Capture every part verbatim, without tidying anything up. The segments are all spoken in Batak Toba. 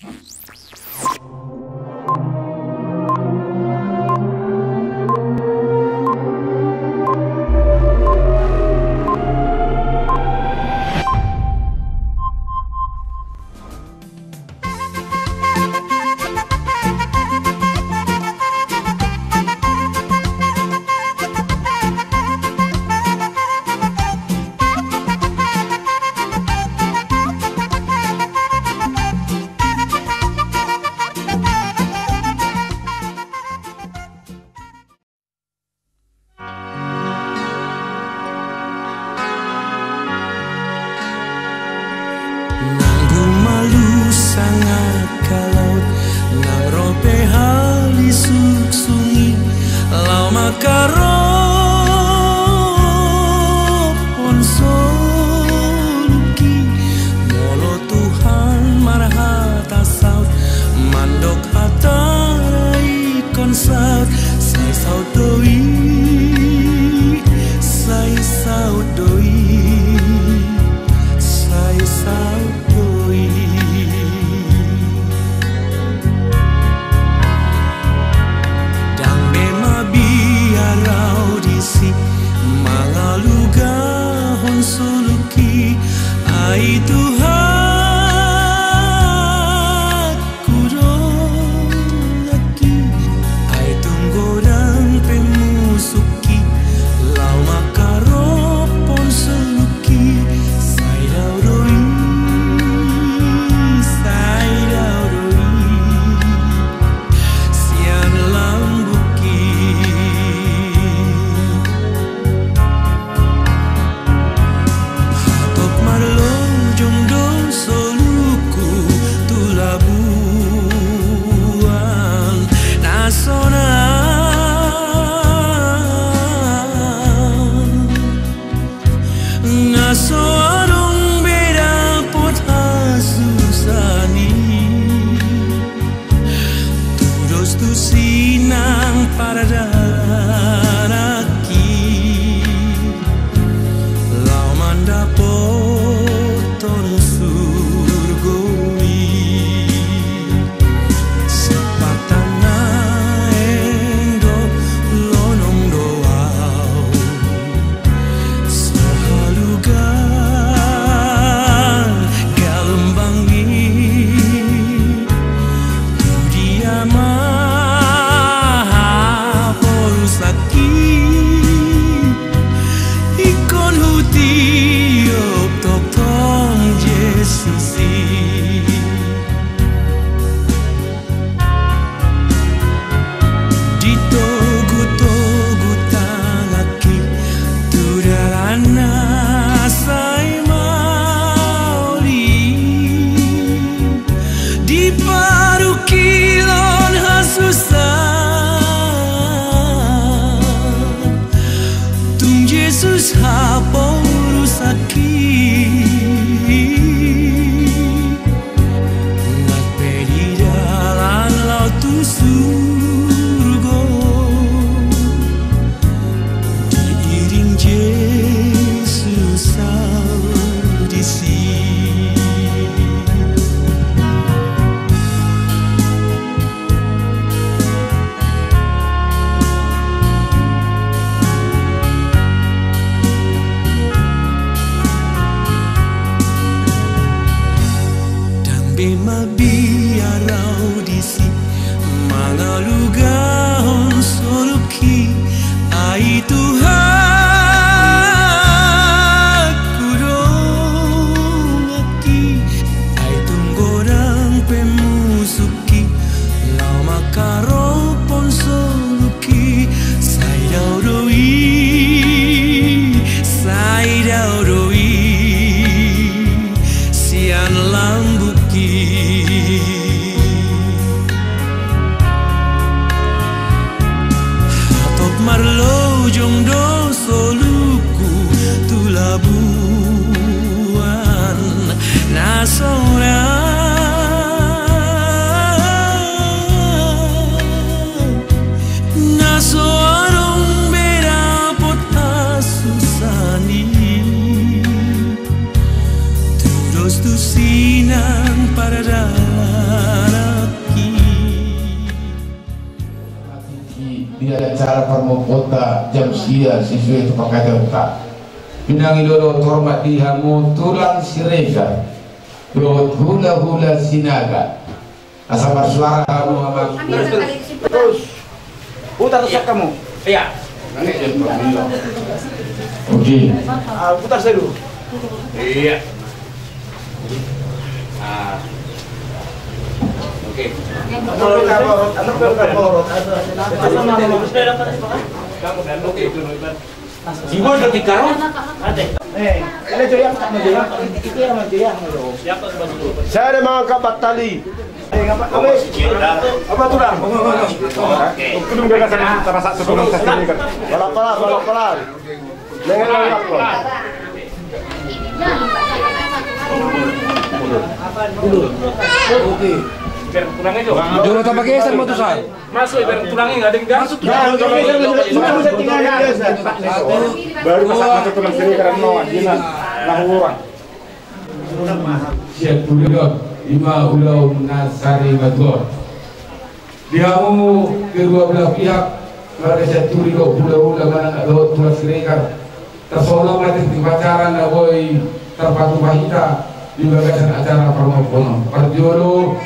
Nang gumalus sangkap laut, nang ro pe hali suksung i, laho mangkarophon soluki. Molo Tuhan marhata saut, mandok hata na ingkon saut, sai saut do i, sai saut do i, sai saut do i. Ndang be mabiar ahu disi, mangalugahon soluki, ai Tuhanku do nangkin, ai tung godang pe musuk i, laho mangkarophon soluki, sai dao do i, sai dao do i, sian lambungki. Hatop marlojong do soluku tu labuan na sonang, na so adong be dapot hasusaan i. Tudos tusi nang paradanak i, laho mandapothon surgo i. Sipata naeng do lonong do ahu, so halugan galombang i. Tu dia ma haporusakki, ingkon hutiop tongtong Jesus i. Ditogutogu tanganki tu dalan na sai maol i, di parungkilon hasusaan, tung Jesus haporusakki. Nang pe di dalan laho tu surgo, diiring Jesus ahu disi. Ndang be mabiar ahu disi, mangalugahon soluki, ai Tuhanku do nangkin, ai tung godang pe musuk i, laho mangkarophon soluki, sai dao do i, sai dao do i, sian lambungki. Acara parmompuonta jam sia sesuai tu pangkataionta. Pinangido dohot hormat di hamu tulang Siregar dohot hulahula Sinaga. Asa marsuara hamu, amang. Terus. Putar siap kamu. Iya. Oke. Ah, putar saya dulu. Iya. Ah. Oke. Oke. Sada mangangkat batali. Apa tulang? Oke. Balak-balak, balak-balak. Dengan balak-balak. Oke. Jolo tapageser ma tu san. Masuk, ibarat tulangnya nggak ada yang masuk. Baru pas masuk tulang sini karena mau dia nah orang. Siap, Turi, ima ulaon na sari matua. Di hamu kedua belah pihak, marga Sianturi dohot hulahula manang dohot tulang Siregar. Tarsongon on ma tingki acara na boi tarpatupa hita di bagasan acara parmompuon on. Parjolo,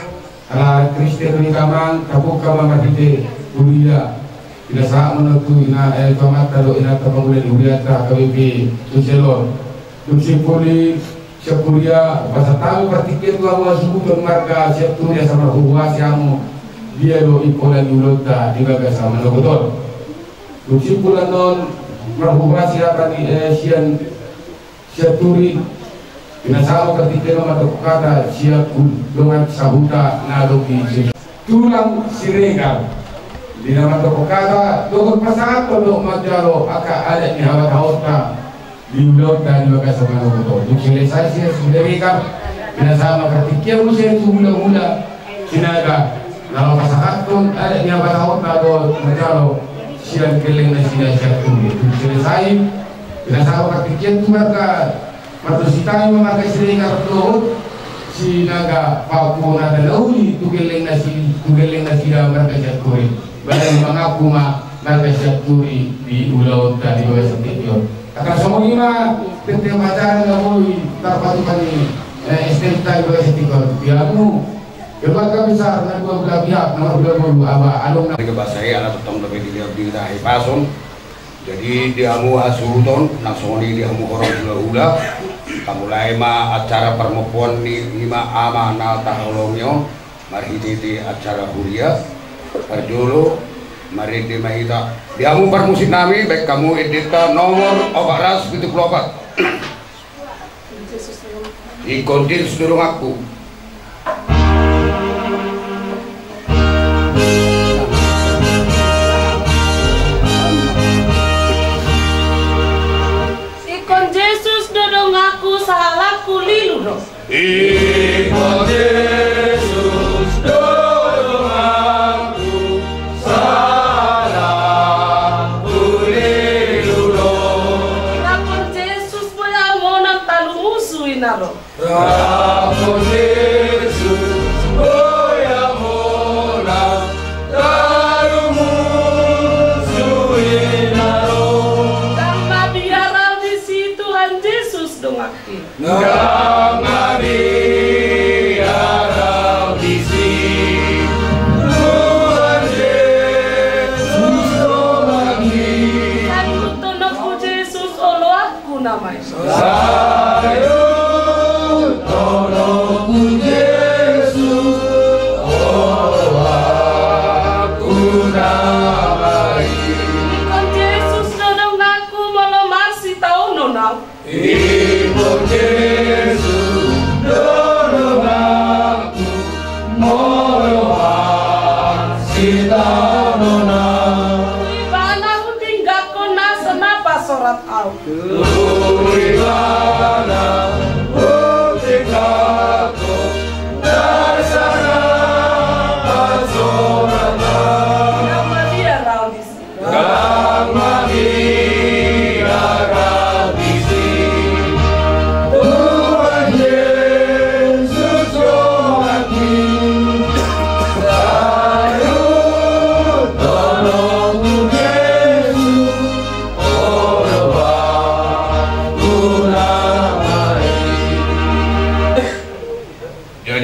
ala Kristen do hita, amang, tabuka ma marhite huria. Pinasahat ma on tu ina, eh, tu amanta dohot inanta pangula ni hurianta H K B P Tusellon. Dung simpul i, siap huria, pasahat hami partingkian tu hamu hasuhuton marga Sianturi asa marhuhuasi hamu dia do impola ni ulaonta di bagasan manogot on. Dung simpul annon marhuhuasi hami, eh, sian Sianturi, pinasahat partingkian on mandok hata sian dongan sahuta na adong di Sianturi. Tulang Siregar, di na mandok hata dohot pasahathon dohot manjalo angka adat ni habataonta di ulaonta di bagasan manogot on. Dung selesai sian Siregar, pinasahat ma partingkian muse tu hulahula Sinaga, na laho pasahathon adat ni habataonta dohot manjalo sian gelleng nasida Sianturi. Dung selesai, pinasahat ma partingkian tu marga, marga Sianturi ma marga Siregar dohot Sinaga, pakuhon hata na uli tu gelleng nasi-, tu gelleng nasida marga Sianturi. Baen mangaku ma marga Sianturi di ulaonta di bagasan tingki on. Angka songon i ma tentang acara na boi tarpatupa ni, eh, S T M ta di bagasan tingki on. Di hamu keluarga besar na dua belah pihak, na marhulahula, aba, adong na. Keluarga besar i ala tongtong dope di dia, di dia, Pak Son. Jadi di hamu hasuhuton, nang songon i di hamu horong hulahula, tamulai ma acara parmompuon ni, ni ma ama na taholongi on, marhitehite acara huria. Parjolo, marende ma hita. Di hamu parmusik nami, baen hamu endenta nomor opat ratus pitu pulu opat. Ingkon Jesus do donganku. Ingkon Jesus do donganku, sahalakku lilu do. Ingkon Jesus do donganku, sahalakku lilu do. Ingkon Jesus boi hamonang, talu musu i na ro. Ingkon Jesus boi hamonang, talu musu i na ro. Ndang mabiar au disi, Tuhan Jesus dongan. Ndang mabiar au disi, Tuhan Jesus donganki. Saluhutonnonku Jesus, oloanku na maen. Saluhutonnonku Jesus, oloanku na maen. Ingkon Jesus do donganku, molo marsitaonon au. Ingkon Jesus do donganku, molo marsitaonon au. Tu Ibana hutinggalhon nasa na pasorat au. Tu Ibana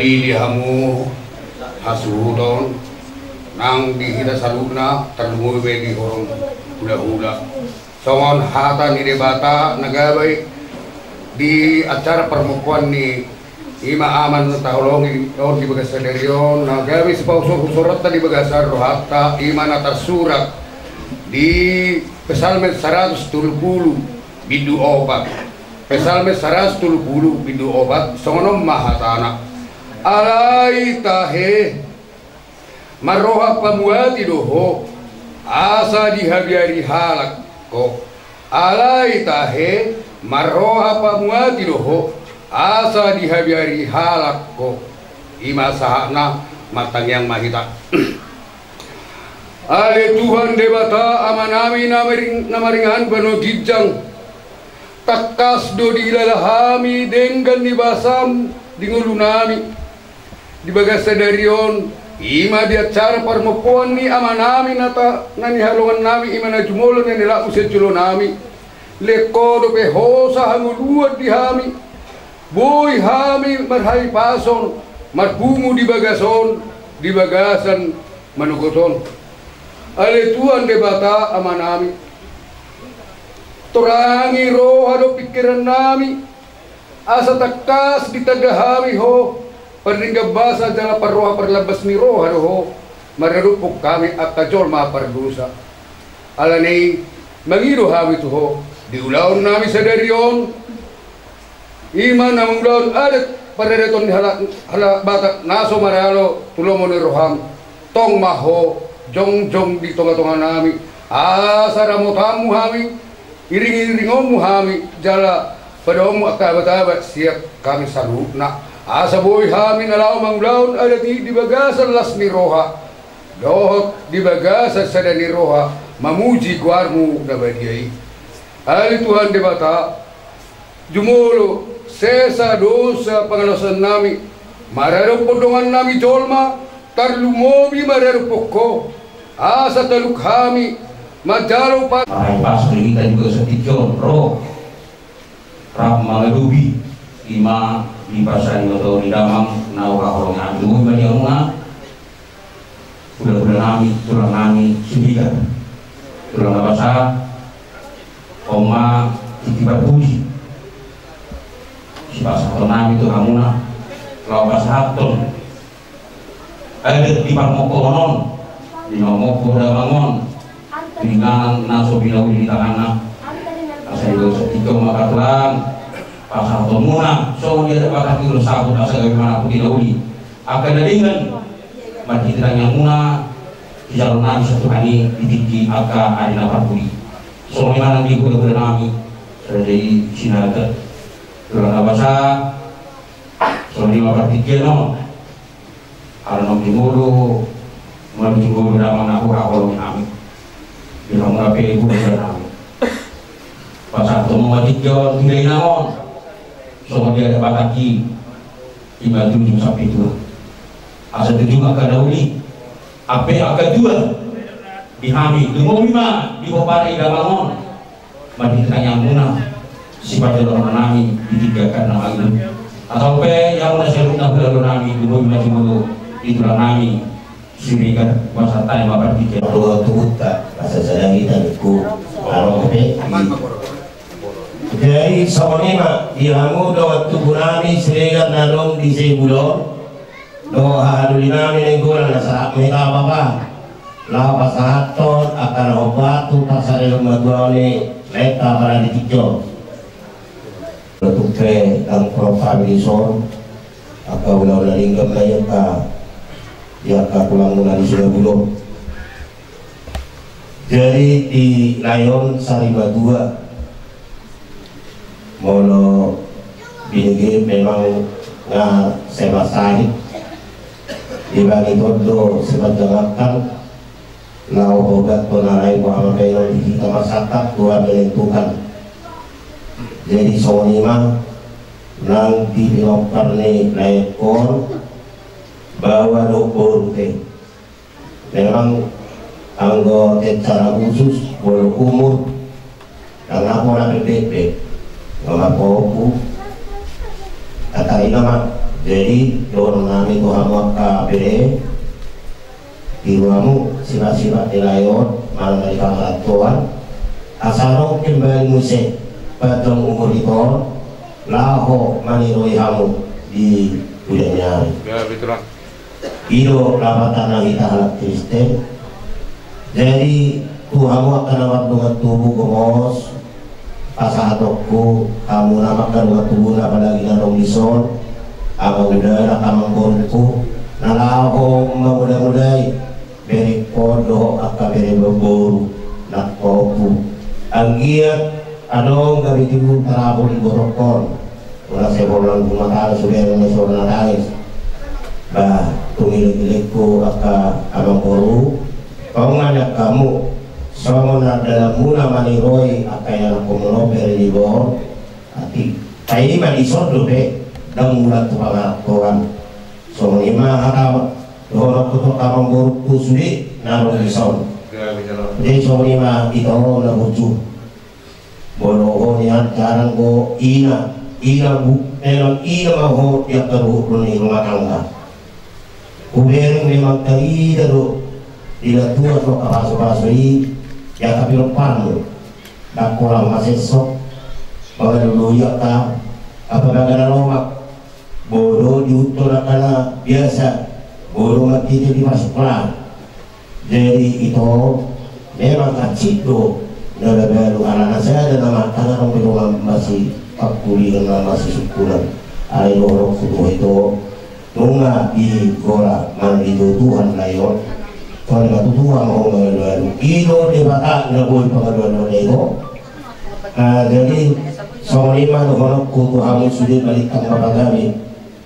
I di hamu hasuhuton nang di hita saluhutna, tarlumobi pe di horong hulahula. Songon hata ni Debata na gabe di acara parmompoan ni ima ama na taholongi on di bagasan sadari on, na gabe sipausor-usoronta di bagasan rohanta, ima na tarsurat di Psalmen saratus tolu pulu bindu opat. Psalmen saratus tolu pulu bindu opat, songon on ma hatana: Alai tahe, marroha pamuati do ho, asa dihabiari halak ho. Alai tahe, marroha pamuati do ho, asa dihabiari halak ho. Ima sahatna, martangiang ma hita. Ale Tuhan Debata, Amanami na maring-, na maringanan banua ginjang, tangkas do dihilala hami denggan ni basaM di ngolunami. Di bagasan sadari on, ima di acara parmompoan ni amanami na ta-, na nihalongannami, ima na jumolo na nilak muse jolonami. Lehon Ho dope hosa hangoluan di hami. Boi hami marhahipason, marpungu di bagas on, di bagasan manogot on. Ale Tuhan Debata Amanami, torangi roha dohot pingkirannami, asa tangkas ditanda hami Ho, pardenggan basa jala parroha parlambas ni roha do Ho, maradophon hami angka jolma pardosa. Alani i, mangido hami tu Ho, di ulaonnami sadari on, ima na mangulahon adat paradaton ni halak, halak Batak na so maralo tu lomo ni rohaM, tong ma Ho jongjong di tongatonganami, asa ramotanMu hami, iringiringonMu hami, jala padaonMu angka abatabat sian hami saluhutna, asa boi hami na laho mangulahon adat i di bagasan las ni roha dohot di bagasan sada ni roha, mamuji goarMu na badia i. Ale Tuhan Debata, jumolo sesa dosa pangalaosannami, maradophon dongannami jolma, tarlumobi maradophon Ho, asa talup hami manjalo pa- Marhahipas do hita di bagasan tingki on, ro rap mangadopi, ima di parsarimatua ni damang na huhaholongi hami, ima di hamuna hulahulanami, tulangnami Siregar, tulang na basa. On ma tingki parpudi sipasahatonnami tu hamuna, laho pasahathon adat di parmompoon on, di na mompo damang on, di inganan na so pinauli di tanganna. Asa di bagasan tingki on ma, Tulang, pasahathonmuna songon dia dapat haki do saput, asa gabe manaput di na uli angka na denggan marhite tangiangmuna, dijalo nami sian Tuhan i di tingki angka ari na parpudi. Songon i ma nang di hulahulanami, Raja i Sinaga, tulang na basa. Songon i ma partingkian on, ala naung jumolo, molo jumolo damang na huhaholongi hami, di hamuna pe hulahulanami, pasahathon ma tingki on tu dainang on, songon dia dapat haki, ima tunjung sampe tua, asa tunjung angka na uli, ampe angka tua di hami, lumobi ma di pomparan ni damang on, marhite tangiangmuna, sipata dohononnami di tingki angka na mangido. Asa on pe, ia hamuna saluhutna hulahulanami, lumobi ma jumolo di tulangnami Siregar, pasahat hami ma partingkian. Dohot tubuta, asa sada hita ningku, aro pe. Jadi songon i ma di hamu dohot tubunami Siregar na adong di Saibul on, dohot hahadolinami Nainggolan, na sahat ma hita, Bapa, laho pasahathon angka na hombar tu parsarimatua ni laenta apala di tingki on. Tung pe nang pro family sor, angka ulaon na denggan ma i angka, di angka tulangmuna di Saibul on. Jadi di lae on sarimatua, molo binege memang nga semasahit, dibangi tondo sepanjang angkan, laho hogat tona lae, boha ma baenon di hita marsangkap, Tuhan menentukan. Jadi songon i ma nang di pinompar ni laengkon, baoa dohot boru pe. Memang anggo secara khusus, molo umur, nang apo na pendek pe, nunga marpahompu. Katarina ma, Jadi dohonon nami tu hamu angka pede, tiru hamu sifat-sifat ni lae on manang na di pangarantoan, asa adong kembali muse panjang umur ito on laho maniroi hamu di ujung ni ari. Ya, betul lah. I do lapatan na hita halak Kristen. Jadi tu hamu angka na mardongan tubu, gomos pasahatonku, hamu na mardongan tubu na apalagi na adong dison, amang uda, amang borungku, na laho mamuda-mudai berengkon dohot angka bere boru, nang pahompu. Anggiat adong gabe tibu tarabur di ibotongkon. Unang sai holan rumah tangga sude, unang sai holan na tangis. Bah, tung ilek-ilekku angka amang boru, tong ma nian hamu songon na dalanmuna maniroi angka ianakhonmuna on, bere ni boru. Atik paima dison dope, ndang mulak tu pangarantoan. Songon i ma hata dohononku tu amang borungku sude na adong dison. Jadi songon i ma ito na burju. Molo ho nian jarang ho ina, ina bu, memang ina ma ho di angka dohot ni rumah tangga. Hubereng memang tarida do di natuatua tu angka pasupasu i di angka pinomparmu. Ndang pola masesok mangalului angka apa bagana lomak. Bodo diuntun angka na biasa, bodo martiti di parsikolaan. Jadi ito memang hansit do na babalu, alana sada na mangan, adong pe do na masipangkulingan, na masisungkunan. Alai dohononku tu ho ito, nunga digora manang ditotohon lae on, songon i ma tutu hamu ho mangalualu. I do Debata na boi pangalualuon i ho. Ah, jadi songon i ma dohononku tu hamu sude balintang ma pagabe.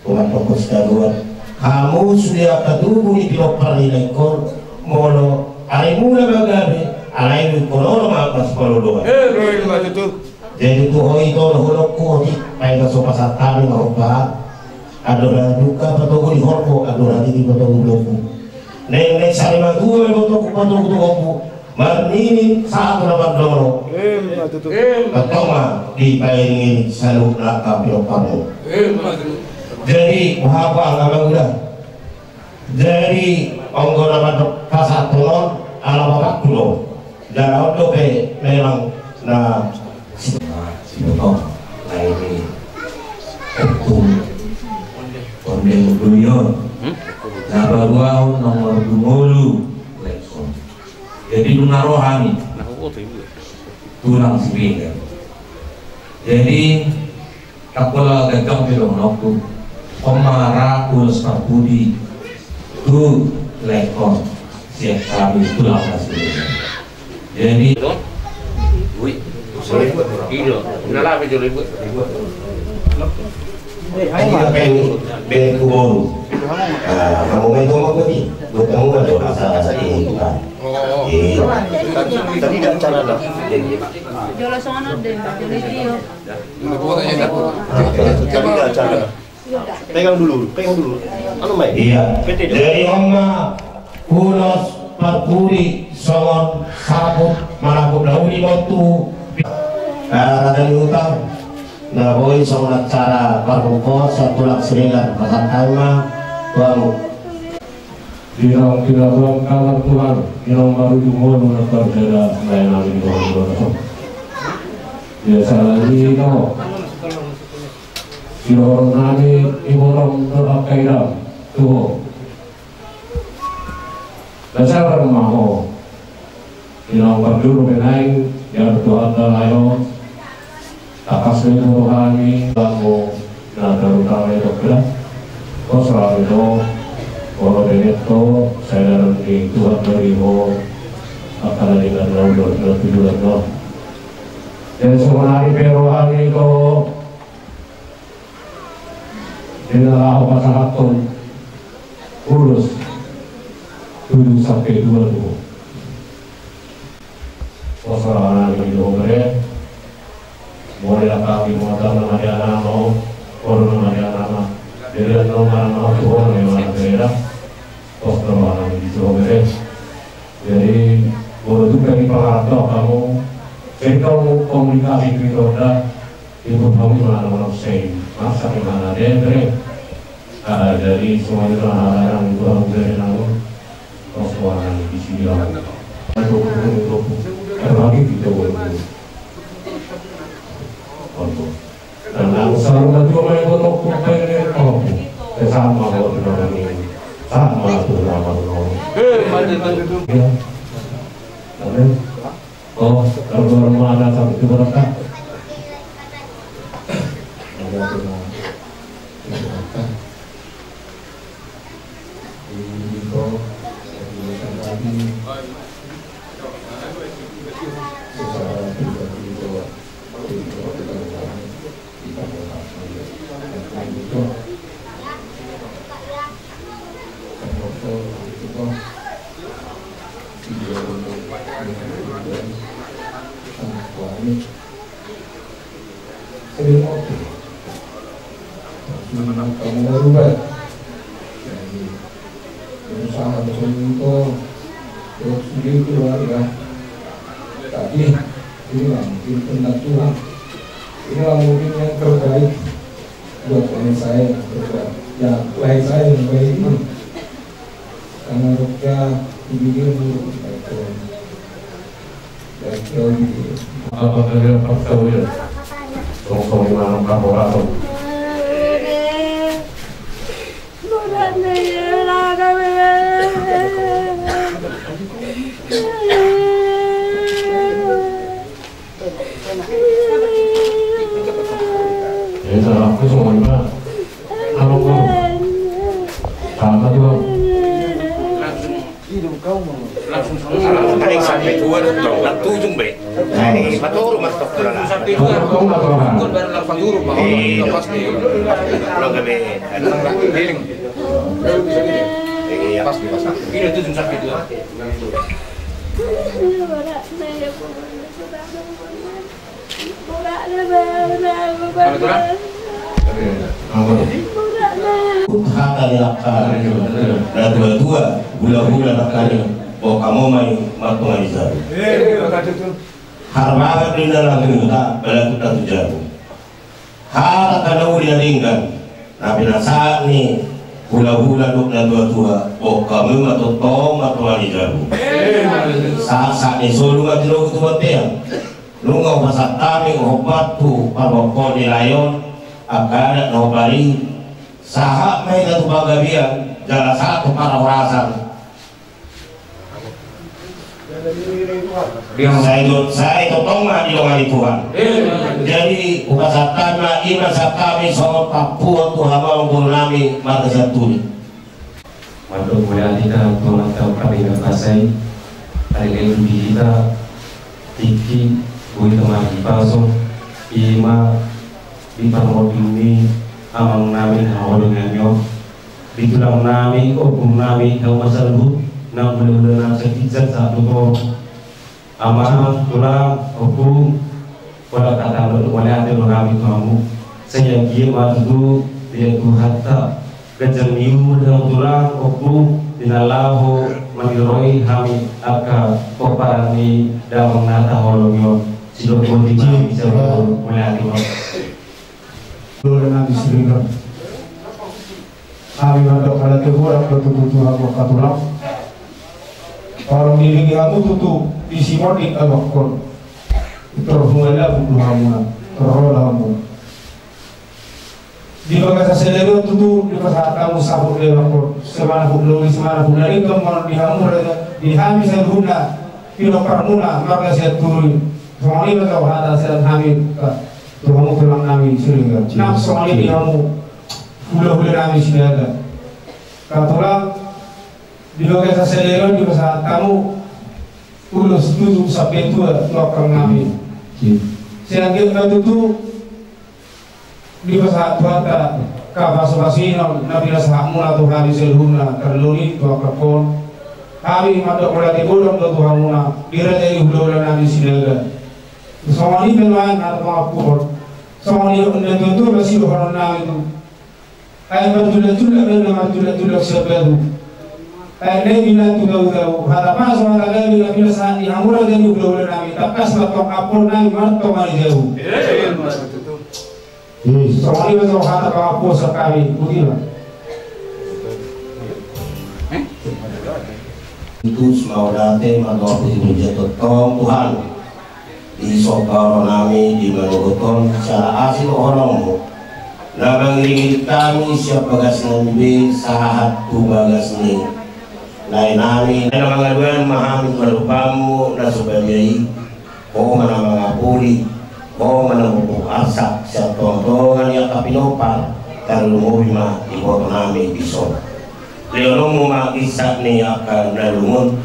Tuhan fokus kaduan. Hamu sude angka tubu ni pinompar ni lae on, molo arimuna ma gabe, alai do ingkon olo ma angka sipaloloan. Eh, ima tutu. Jadi tu ho ito dohononku, otik, baen ma so pasahat hami ma hombar. Andor hatiha patogu di horbo, andor hatiha patogu di lombu. Naeng, naeng sari matua ma ibotongku patogu tu hombu. Marnini sahat tu na marnono. Ima tutu. Ima tutu. Tongtong ma dipaingiling saluhut angka pinomparmu. Ima tutu. Jadi boha, boha angka amang uda. Jadi anggo na mandok pasahathon on ala bapakku do. Jala on dope memang na si-, si-, na ini. Ompung Onde Uduyon. Hmm? Na paduahon nomor dua pulu. Lekon. Jadi dung na ro hami, tulang Siregar. Jadi ndang pola ganjang pe dohononku. On ma ra ulos parpudi tu lae on sian hami tulang Siregar. Jadi, ui, ido na lape jolo ibu. Ini apa ini? Band ku boru. Ah, kamu main ngomong berarti. Buat kamu kan doa asa asa ini bukan. Oh. Iya. Tadi, tadi ada acara dah. Jolo sono deh, jolo itu. Tadi ada acara. Pegang dulu, pegang dulu. Anu, Mai. Iya. P T dulu. Jadi on ma ulos parpudi songon saput manaput na uli ma tu. Ah, rata ni utang. Na boi songon acara parpudi sian tulang Siregar, pasahat hami ma tu hamu. Di naung tinabuan kabar Tuhan, di naung marujung ngolu na tarjadi, lae nami di bawah dua ratus. Ya, salah ini kau. Di horong nami, di horong dohot kaidam, tuho. Dasar ma ho. Di naung parjolo pe naeng, di adopan Tuhanta lae on. Tangkas ma i tu rohami, lamu na tarutama i tokda. Pos rohami tu ho, molo denget ho, sai dalan ni Tuhan do di ho, angka na denggan na ulos na tujuan do. Jadi songon nari pe rohami tu ho, di na laho pasahathon ulos tujuh sampe dua puluh. Pos roha nami di ho bere. Molo hami mangondang na marga nama ho, molo na marga nama. Jadi annon marga nama tu ho na marga bere. Pos roha nami di ho bere. Jadi molo tung pe di pangaranto hamu, jadi hamu komunikasi tu ito da. Ibu kami mana mana sei, masa di mana deh bere. Ah, jadi semuanya telah ada yang kurang dari nama. Persoalan di sini lah. Aduh, aduh, aduh. Aduh, lagi kita buat. Aduh. Dan langsung ada juga main kotok, kotok, kotok. Sama kalau kita ini. Sama tuh nama lo. Ya. Amin. Oh, kalau orang mana sampai itu berapa? Ada tuh. Sering oke. Tapi memang kamu merubah. Jadi, berusaha betul-betul. Terus begitu keluarga. Tapi inilah mungkin kehendak Tuhan. Inilah mungkin yang terbaik buat lain saya yang terbaik. Ya, lain saya yang baik ini. Karena rohnya dibikin buruk. Apa kalian percaya? Tong-tong di mana orang? Ini salah aku semuanya. Halo, halo. Sama juga. Langsung sampai dua, dua, dua, tujuh, be. Nah, ini, satu rumah stok, dua, dua. Satu rumah, dua. Iya. Pas nih. Kurang lebih. Iya. Pas nih, pas. Ini tujuh sampai dua. Hata ni angka na tua-tua, hula-hula na kari, boha hamu ma i martonga ni jabu. Harbangan do na laho huta, balakun na tu jabu. Hata na uli na denggan na pinasahat ni hula-hula dohot na tua-tua, boha hamu ma tongtong martonga ni jabu. Sahat-sahat ni solu ma tinogu tu bontean. Nunga hupasahat hami hombar tu parboruon ni lae on angka adat na hombar i, sahat ma hita tu panggabean jala sahat tu parhorasan. Sai do, sai tongtong ma didongani Tuhan. Jadi hupasahat hami ma i ma sahat hami songon pampuon tu hamu boru nami marga Sianturi. Mandok mauliate hita tu Amanta Pardenggan Basa i, alai di hita tingki boi hita marhahipason, i ma di parmonding ni amang nami na hinaholongan i, di tulang nami, ompung nami, hamu ma saluhut na hula-hula nami saginjang sahat tu toru. Amang, tulang, ompung, pola hata mandok mauliate do hami tu hamu. Sai anggiat ma tutu dilehon Tuhanta ganjang ni umur hamu tulang, ompung, di na laho maniroi hami angka pomparan ni damang na taholongi on. Sidok boti ma bisa mauliate ma. Dohot nami Siregar. Hami mandok mauliate godang do tutu tu hamu angka tulang. Parhorong ni hamu tutu di simonding aluhon. Tor hula-hula do hamuna, tor hula-hula hamu. Di bagasan sadari on tutu dipasahat hamu sahat tu aluhon. Semangat hula-hula, semangat hula-hula di hamu, di hami saluhutna, pinomparmuna marga Sianturi. Songon i ma tong hata sian hami tu hamu tulang nami Siregar. Nang songon i di hamu hula-hula nami Sinaga. Angka tulang, di bagasan sadari on dipasahat hamu ulos tutu sampe tua tu angka nami. Sai anggiat ma tutu dipasahat Tuhanta angka pasu-pasu on na pinasahatmuna tu hami saluhutna, tarlumobi tu angka on. Hami mandok mauliate godang do tu hamuna di raja ni hula-hula nami Sinaga. Songon i pe nuaeng hata pangampuon. Songon i do na tutu masidohonon nami tu. Ai marjulak-julak do na marjulak-julak sian batu. Ai na i bilang tu tau-tau, hata pasu hata gabe na pinasahat ni hamu raja ni hula-hula nami, tangkas ma tong ampuon nami martonga ni jabu. Songon i ma tong hata pangampuon sian hami, boti ma. Tutu mauliate ma tu Ho, puji-pujian tongtong Tuhan. Di son pe rohanami di manogot on siala asi dohononmu na mangiring-iring hami sian bagasnami be sahat tu bagas ni laenami. Na mangalualuhon ma hami tu adopanmu na so badia i. Ho ma na mangapuli, Ho ma na mamupuk arsak sian tonga-tonga ni angka pinompar, tarlumobi ma ibotonami di son. Lehononmu ma ginjang ni angka na lungun,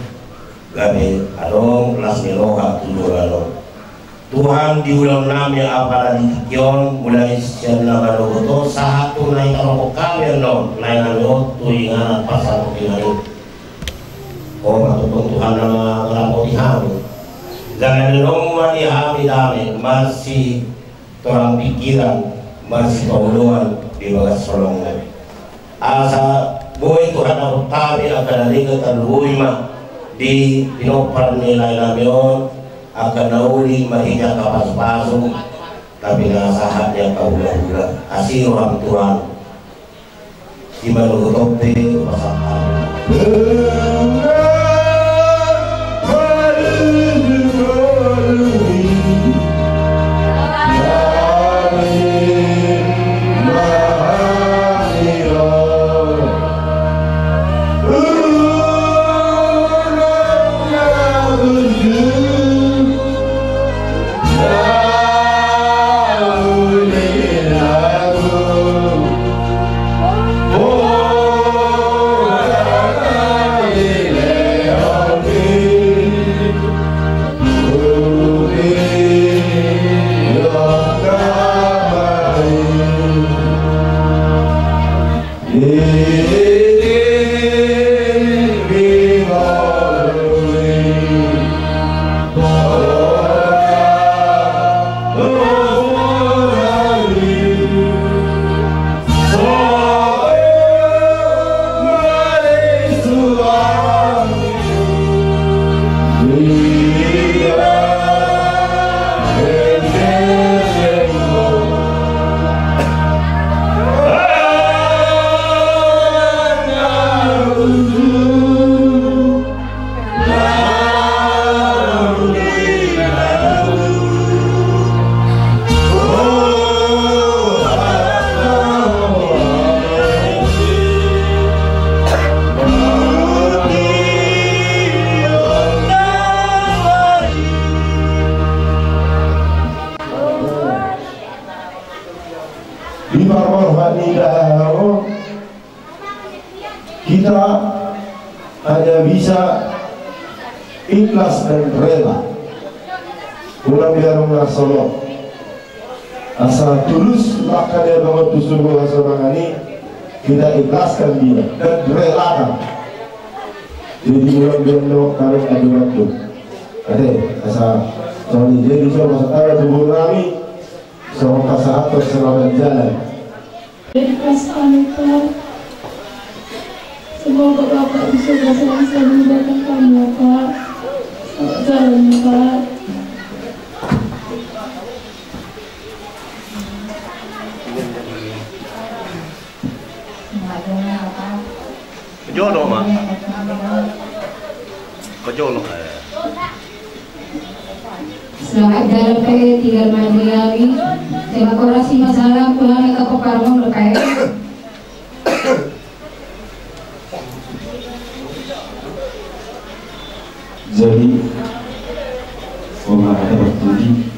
gabe adong las ni roha tu joloan on. Tuhan, di ulaonnami apala di tingki on, mulai sian na manogot on sahat tu na hitarophon hami annon, laenami on tu inganan parsatongkinan i. Ho ma tongtong Tuhan na mangaramoti hami. Jala lehononmu ma di hami dame, marsitorang pingkiran, marsipaoloan di bagas holongmu. Asa boi Tuhan na hutami angka na denggan, tarlumobi ma di pinompar ni laenami on, angka na uli marhite angka pasu-pasu, tapi na sahat di angka hula-hula. Asi roham Tuhan. Di manogot on pe pasahat. Di parroha ni dao, kita hanya bisa ikhlas dan rela. Unang biar ngasolo. Asa tulus maka dia bangun tusur bola semangat ini, kita ikhlaskan dia dan relakan. Jadi unang biar lo karung adu waktu. Ate, asa soal jadi so masa tahu tubuh kami. Selamat pasahat, selamat jalan. Ikhlas kami, Pak. Semoga Bapak bisa berhasil meninggalkan kami, ya, Pak. Selamat jalan, ya, Pak. Kejolo ma. Kejolo ma. Selamat jalan pe, tinggal mandi lagi. Terima kasih masalah pulang ke Koparmon, P K M. Jadi, Oma ada bertujuh.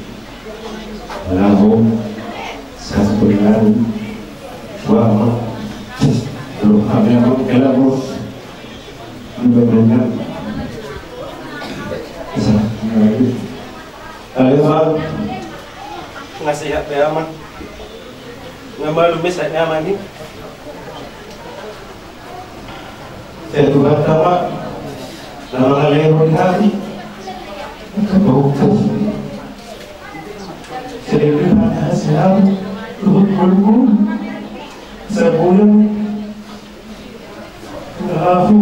Lalu, satu pengaruh. Wah, Oma. Belum ada, Oma. Kela, Oma. Udah banyak. Bisa. Ayo, Oma. Ngasih hak dia, Oma. Nga malu mesa ni ama ni. Sai Tuhanta ma na mangalehon hami. Angka pahompu. Sai Tuhanta ma na hasea hami. Luhut ngolu-ngolu. Sabulan. Ahu.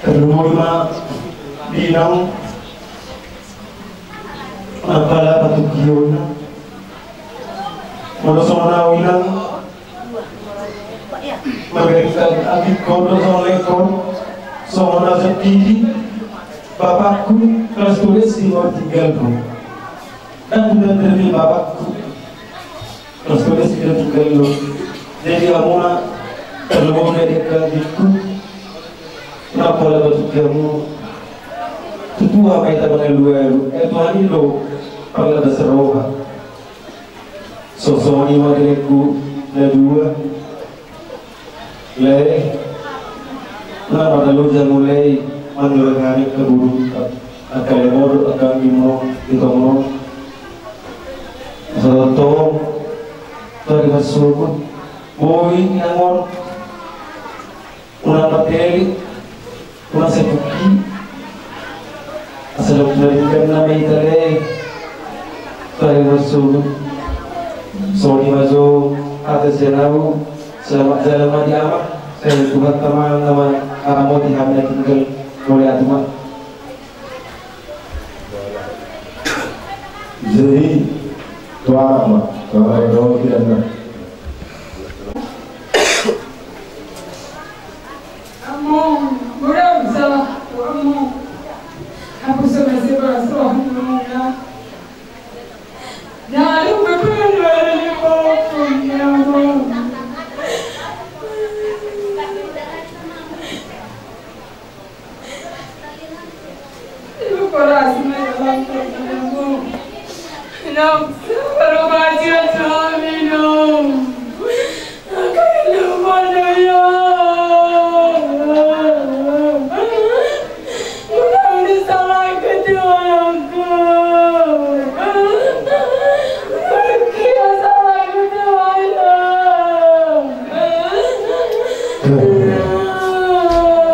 Tarlumobi ma di inang. Apala patungkionna. Molo songon au inang. Merdeka, adikku, songon lengkon, songon na sentidi, bapakku, kelas dua S D ma tinggalku. Dan benar demi bapakku, kelas dua S D ma tinggalku. Jadi, hamuna, terlebih dari adikku, na pola batu kiamu, tutua ma hita mangalualu, eh, Tuhan i do, pala dasar roha. Songon i ma di lengku na dua. Lae, na marloja mulai mandurang hami kaburu, angka lemor, angka imro, di tongon. Sotong, tadi masuk, boi, nangon. Unang marteli, unang sepuki. Asa dok na denggan nama ita le. Tari masuk. Songon i ma jo hata sian ahu, selamat jalan ma di ama. Sai Tuhan tama nama aramoti hami na tinggal. Mauliate ma. Jadi, tu ama ma, tu ama ma, tu ama ma. Among, godang salahku, Among. Hapusi ma sian bagas roha ni Among, ya. Jangan lupa berdoa di bawah pun, ya, Among.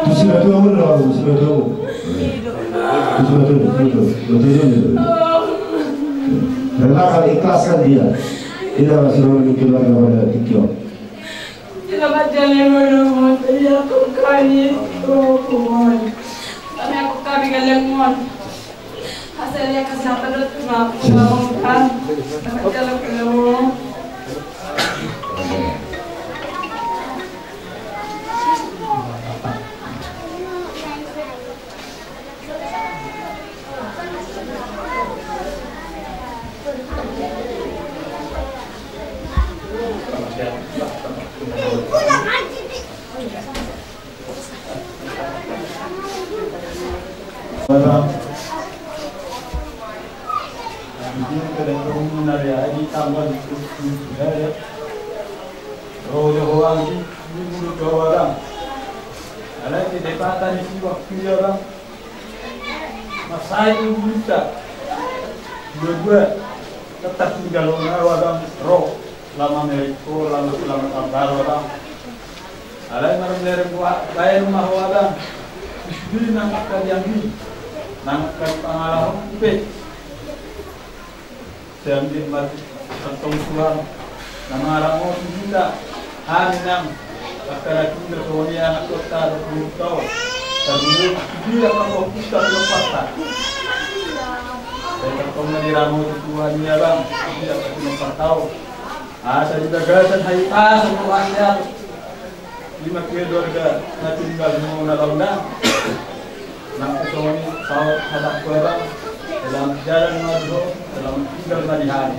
Tusi na tuamu do, tusi na tuamu. Tusi na tuamu, tusi na tuamu. Relakan, ikhlaskan dia. Tidak masuk dalam keluarga pada tingki on. Selamat jalan menuju, ya, Tuhan. Kami aku kami galeng mon. Hasilnya kasih apa dot cuma aku bangun kan. Selamat jalan menuju. Ro jo ho anggi, di bulu Jawa, Bang. Alai di depatan isi waktu ya, Bang. Masalah itu berita. Dua-dua tetap tinggal, Bang. Ro lama meriko, lama, lama tambah, Bang. Alai marmereng buat baen ma ho, Bang. Di sini nang kalian ni, nang kali pangalaho pe. Sai anggiat ma tongtong Tuhan na mangaramoti hita. Hami nang angka na tinggal songon i, anak kota dua puluh taon. Tarlumobi sude angka pahompunta di ompunta. Sai tongtong ma diramoti Tuhan i, Bang, sude angka pahompunta on. Asa di bagasan hahipason rohanta. Ima keluarga na tinggal di muna launa. Nang songon i saut hatangku, Bang. Selamat jalan ma di ho, selamat tinggal ma di hami.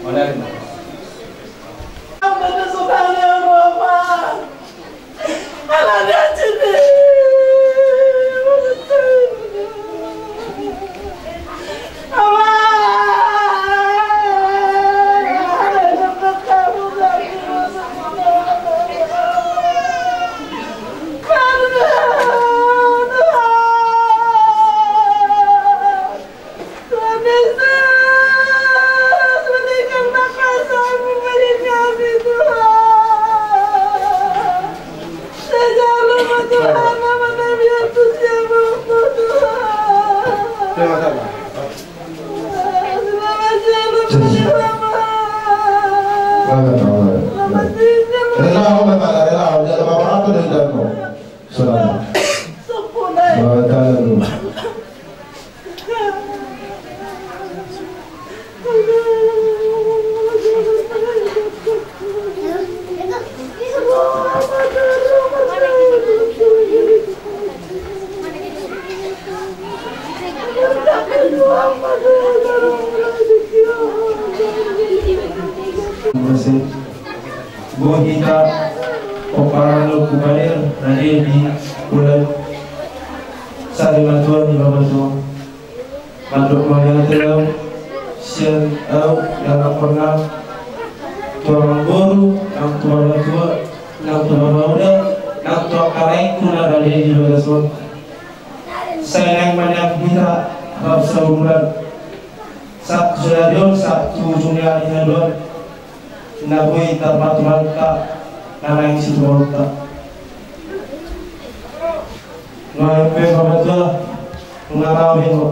Mauliate ma. Pomparan ni Ompu Kadir, na di bulan sari matua ni Bapak Tua. Mandok mauliate au sian au na laporna tu amangboru, nang tu Bapak Tua, nang tu Bapak Uda, nang tu angka laengku na rade di bagas on. Sai naeng maniak hita rap sauduran. Sahat tu sadari on, sahat tu ujung ni ari na dua on. Na boi tarpatupa hita na naeng situpaonta. Nunga be Bapak Tua, nunga tau be ho.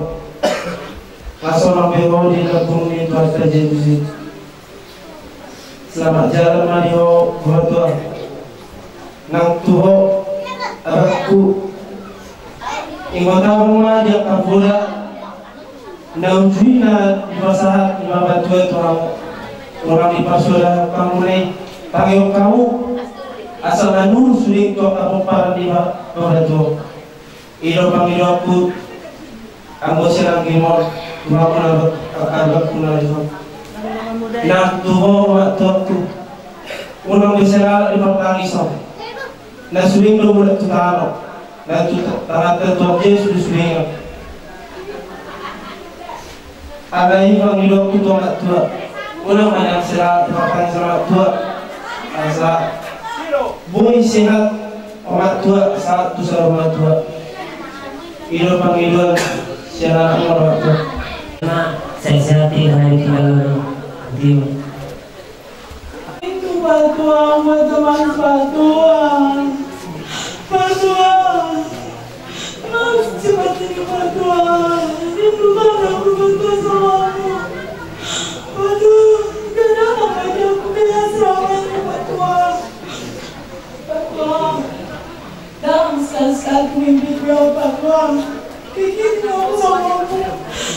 Nga sonang be ho di lambung ni Tuhanta Jesus i. Selamat jalan ma di ho Bapak Tua. Nang tu ho abangku. Ingot abang ma di angka poda na uju i na dipasahat ni Bapak Tua tu hamu. Unang diparsoda hamu na i, tangihon hamu asa manurus sude tu angka pomparan ni Bapak Tua. I do pangidoanku, anggo sian anggi on, tu hamu na abangku na di son. Nang tu ho omak tuaku, unang be sai lalap di partangiso. Na sude do mulak tu tano, na tu tanganta Tuhan Jesus do sude i. Alai pangidoanku tu omak tua, unang ma nian sai lalap di partangiso omak tua. Asa boi sehat omak tua, sahat tu saur matua. I do pangidoan sian anak omak tua. Sehat-sehat i, hai tinggal. Itu Pak Tua, Pak Tua, Pak Tua. Pak Tua. Maaf, seperti ini, Pak Tua. Rindu banget aku, Pak Tua, sama aku. Pak Tua, gak ada apa aja aku kayak selama ini, Pak Tua. Pak Tua. Dalam sekali-sekali mimpi beliau, Pak Tua. Pikirnya aku sama aku,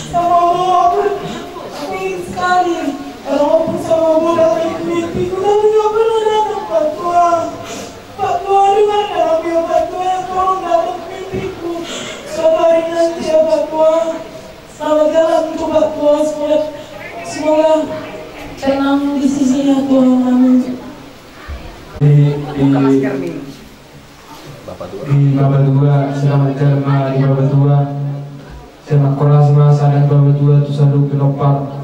sama aku, aku, aku ingin sekali. Kalau aku sama aku dalam mimpi, tapi nggak pernah datang, Pak Tua. Pak Tua, dengarkan aku ya, Pak Tua, ya, tolong datang ke mimpiku. Suatu hari nanti ya, Pak Tua. Selamat jalan untuk Pak Tua, semoga, semoga tenang di sisinya, Tuhan. Amin. Di, di, di Bapak Tua, selamat jalan ma di Bapak Tua. Terima kasih ma sada Bapak Tua tu saluhut pinompar.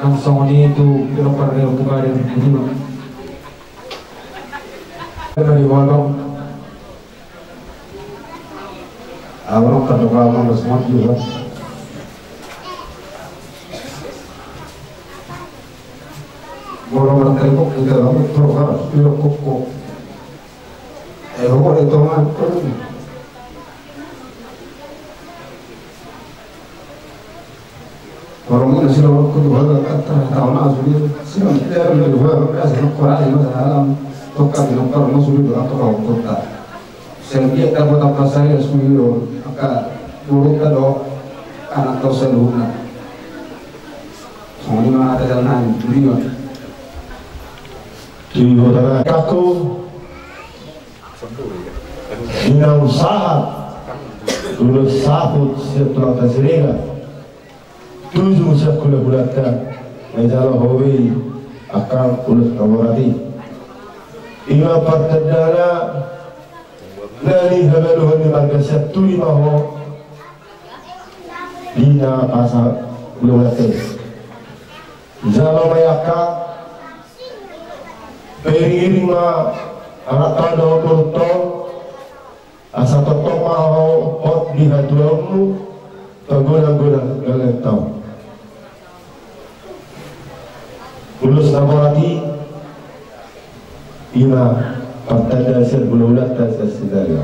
Nang songon i tu pinompar ni Ompu Kadir di Bima. Dari Walong. Awal kan tukang mas mati juga. Molo martelpon kita lalu program sudah koko. Eh, ho, eh, tongan. Tolong ini sudah waktu dua kali kata tahu masuk dia. Sudah dia ada dua kali kasih kurang masa alam. Tukar di tukar masuk di dalam tukar kota. Setiap dapat apa saya sudah angka buruk kado anak dosa luhuna. Songon i ma hata jalan nami, tujuan. Di kota kaku Inang sahat ulos saput sian Tuhanta Siregar, tuju sian hulahulanta na jala ho be i angka ulos na borat i. Ima partandana na nihabaluhon ni marga Sianturi ma ho di na pasahat hulahulanta i. Jalo ma i angka, pairingiring ma anak tanda otorto, asa tongtong ma ho hot di hatuaonmu, pagodang-godang gale taon. Ulos na borat i, ima partanda sian hulahulanta sian Sinaga.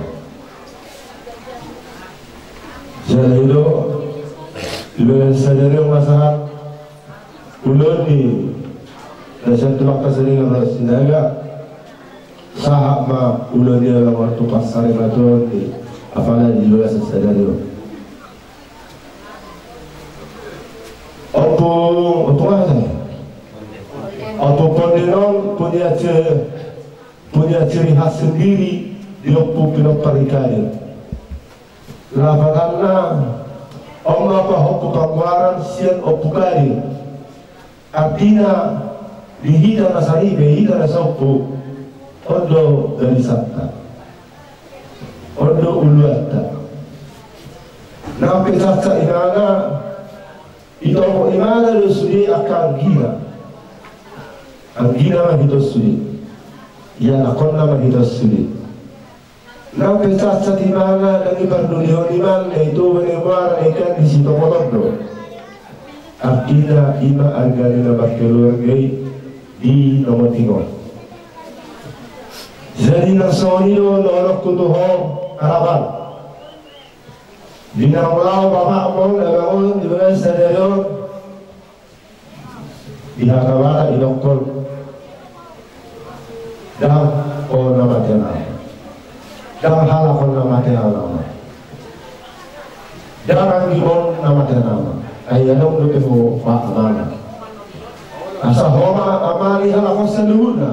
Jala i do, di bagasan sadari on ma sahat, ulaon ni na sian Tuhanta Siregar dohot Sinaga, sahat ma ulaon ni ala martu parsarimatua ni apala di bagasan sadari on. Ompu, ompu ngasa. Ompu Ponden on punya ciri, punya ciri khas sendiri di Ompu Pinompar i Kadir. Lapatanna, on ma pahompu pagoaran sian Ompu Kadir. Artina, di hita na saripe, hita na saompu, On do barisanta. On do uluanta. Nang pe sahat-sahat ibana, ditopot ibana do sude angka anggina. Anggina ma hita sude. Ianakhonna ma hita sude. Nang pe sahat-sahat ibana, ndang dipardulihon ibana, na i Toba, na i Muara, na i Kandia, sitopoton do. Artina i ma arga ni na markeluarga i di na otik on. Jadi na songon i do na dohononku tu ho, Harapan. Di na molo bapakmu na bangun di bagasan sadari on, di hata Batak didokkon, ndang ho na mate anakmu. Ndang halak on na mate anakmu. Ndang anggim on na mate anakmu. Ai adong dope ho, Pak, amana. Asa ho ma amana ni halak on saluhutna.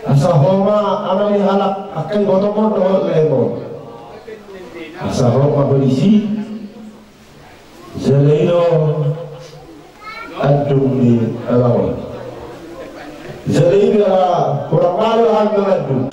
Asa ho ma amana ni halak angka ibotongmon dohot lehonmon. Asa ho ma polisi. Jala i do andung ni halak on. Jala i do ala hurang malo hami mangandung.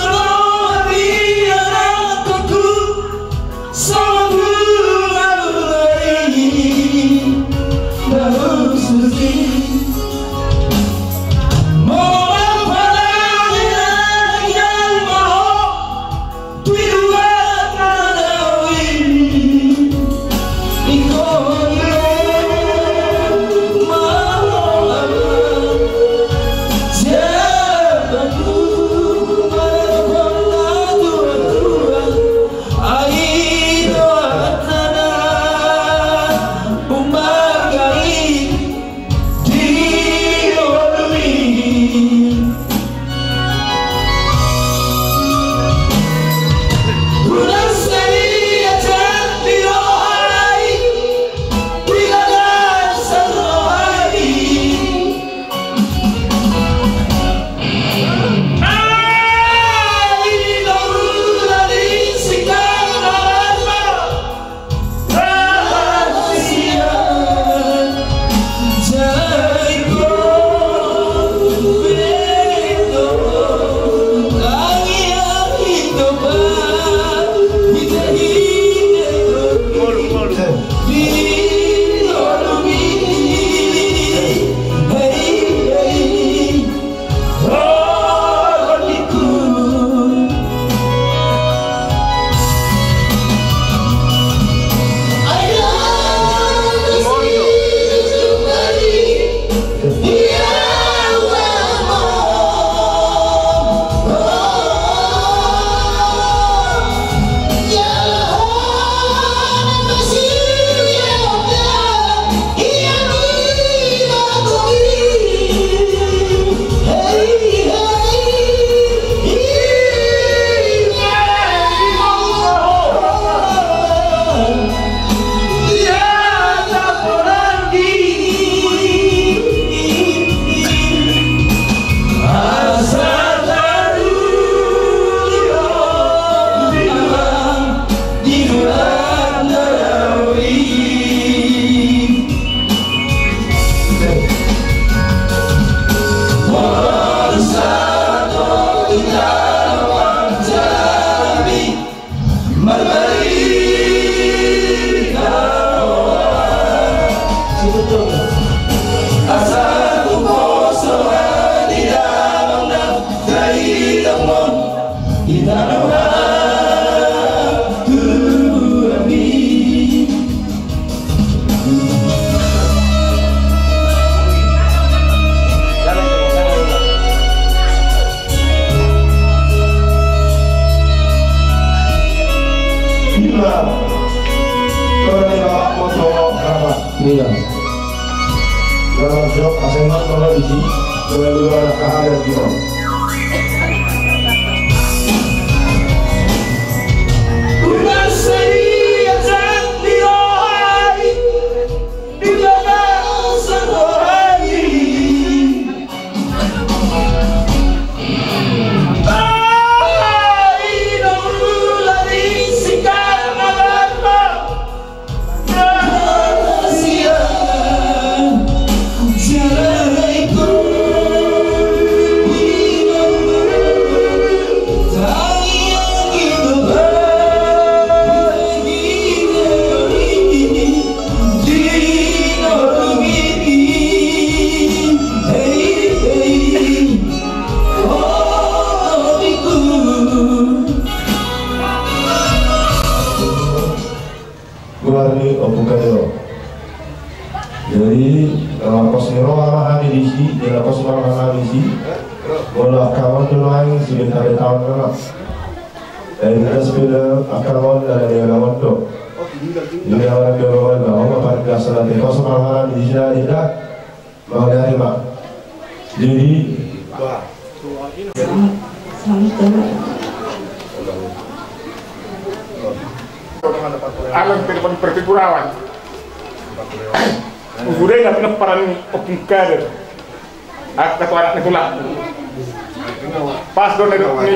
Iya. Dalam jok asengan bahwa isi dua dua anak kahayat di bawah. Sudah tahu tahu nama. Dari kita sepeda akar lawan dari dia lawan tu. Ini orang dia lawan lawan apa kita salah dia kosong hal di sini kita. Mau dari mak. Jadi. Alam telepon pertikurawan. Udah nggak pernah peran open kader. Aku kata anak itu lah. Pas dong itu ni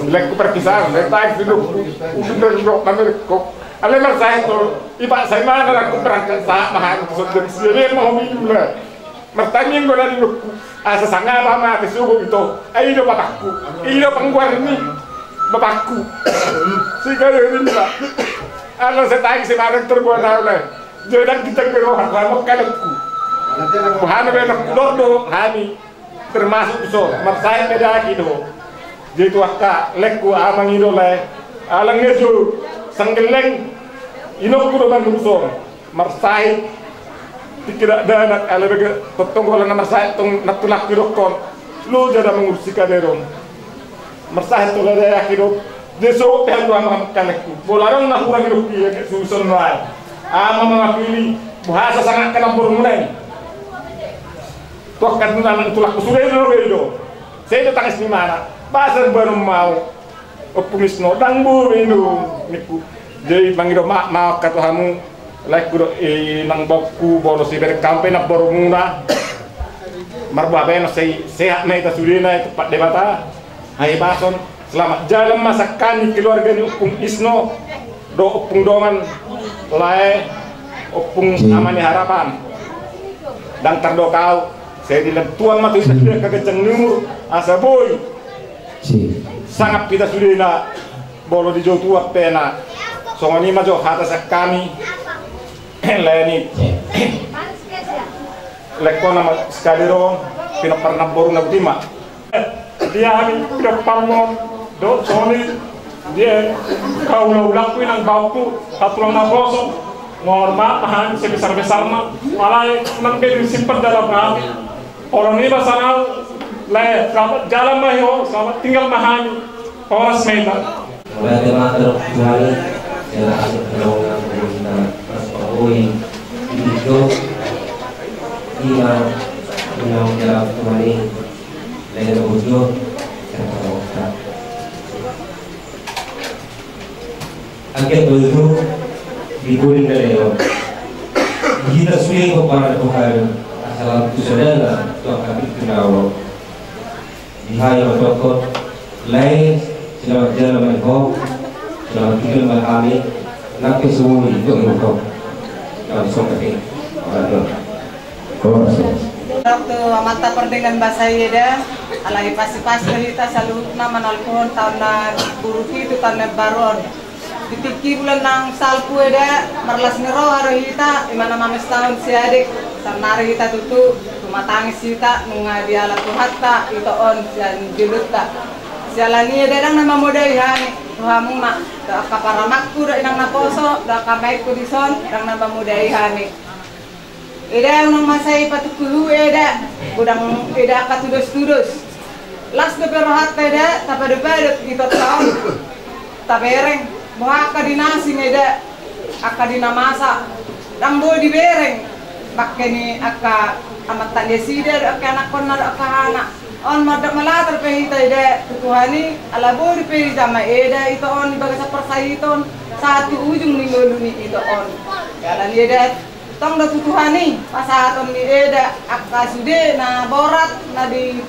lekku perpisahan. Saya tahu dulu. Udah dulu kami lekku. Ale mar saya tu. Iba saya mana aku berangkat sama hari tu sudah siapa mau minum lah. Martamiang do na di nokku, asa sanga ba ma kesugo ito, ai do bapakku, i do pangguar ni bapakku. Siga do rinta. Ala setang si makan terbuat tahu lah. Jadi dan kita ke roha sama kalepku. Bahana be nokku dor do hami termasuk so marsae pedaki do. Jadi tu akka lekku amang i do lai. Alang ngeju sanggeleng inokku do manungso. Marsahit. Tingki dakdanak ala bege tontong gola na marsahit tong na tulak didokkon. Lo jada mangurusi kaderon. Marsahit tu lada yaki do. Deso pe hal doang kalekku. Bola dong na hurang do ki ya suson lai. Ama mangapili. Buhasa sangat kena bormunai. Tuak kan na tulak sudah do do. Saya do tangis ni mana. Bahasa baru mau. Ompung Isno, dang boi do ningku. Jadi mangido maaf ma au tu hamu, laengku dohot inang baoku, molo sibereng hamu pe namborumuna. Marboha baenon sai sehat ma hita sudena, tempat Debata. Hahipason, selamat jalan ma sian hami keluarga ni Ompung Isno, dohot ompung dongan, lae, ompung ama ni harapan. Dang tardok au, sai dilehon Tuhan ma tu hita sude angka ganjang ni umur, asa boi. Sangap hita sudena, molo di jou tuat pe na. Songon i ma jo hata sian hami. Lae ni. Lekko nama sekali ro, pinompar namboru na utima. Dia hami pinompar mo, do soni, dia kaula-ulaku inang baoku, hatulang na poso, ngorma, tahan, sebesar-besarna, alai, nang be disimpan dalam hati. Olo ni ma sanau, lae, selamat jalan ma ho, selamat tinggal ma hami. Horas ma hita. Mauliate ma tu Tuhan i, jala asik terowongan pemerintah, pas pokoi, di situ, ima, ima, jala Tuhan i, lae, bojo, serta. Anggiat do tu di bulan na lewat. Hita suling ko para Tuhan, asal tu sadana, tu angka pintu na olo. Di hayo ma dokkon, lae, selamat jalan ma ho, selamat tinggal ma hami, nang pe suwi, jo ma ho. Langsung ke. Aduh. Waktu amanta pardenggan basa i eda, alai pasti-pasti hita saluhutna manalpuhon taon na buruk i tu taon na baru on. Di tingki bulan nang salpu eda, marlas ni roha do hita, ima na mamestahon si adek, saonari hita tutu, tumatangis hita, nunga diala Tuhanta, ito on, sian jolonta. Siala ni eda dang na mamodai hami, tu hamuna, do angka paramangku, do inang na poso, do angka maengku dison, dang na mamodai hami. Eda unang masa i patukuhu eda, godang eda angka tudos-tudos. Las dope rohanta eda, tapadop-adop di totta on. Tabereng, boha angka di na asing eda, angka di na masa. Dang boi dibereng, bangke ni angka amanta nasida, do angka anakkonna, do angka hana. On mandok malatar pe hita eda, tu Tuhan i, ala boi pe dijama eda, ito on, di bagasan parsahiton, sahat tu ujung ni ngolu ni ito on. Ala ni eda, Tong do tu Tuhan i, pasahaton ni eda, angka sude na borat, na di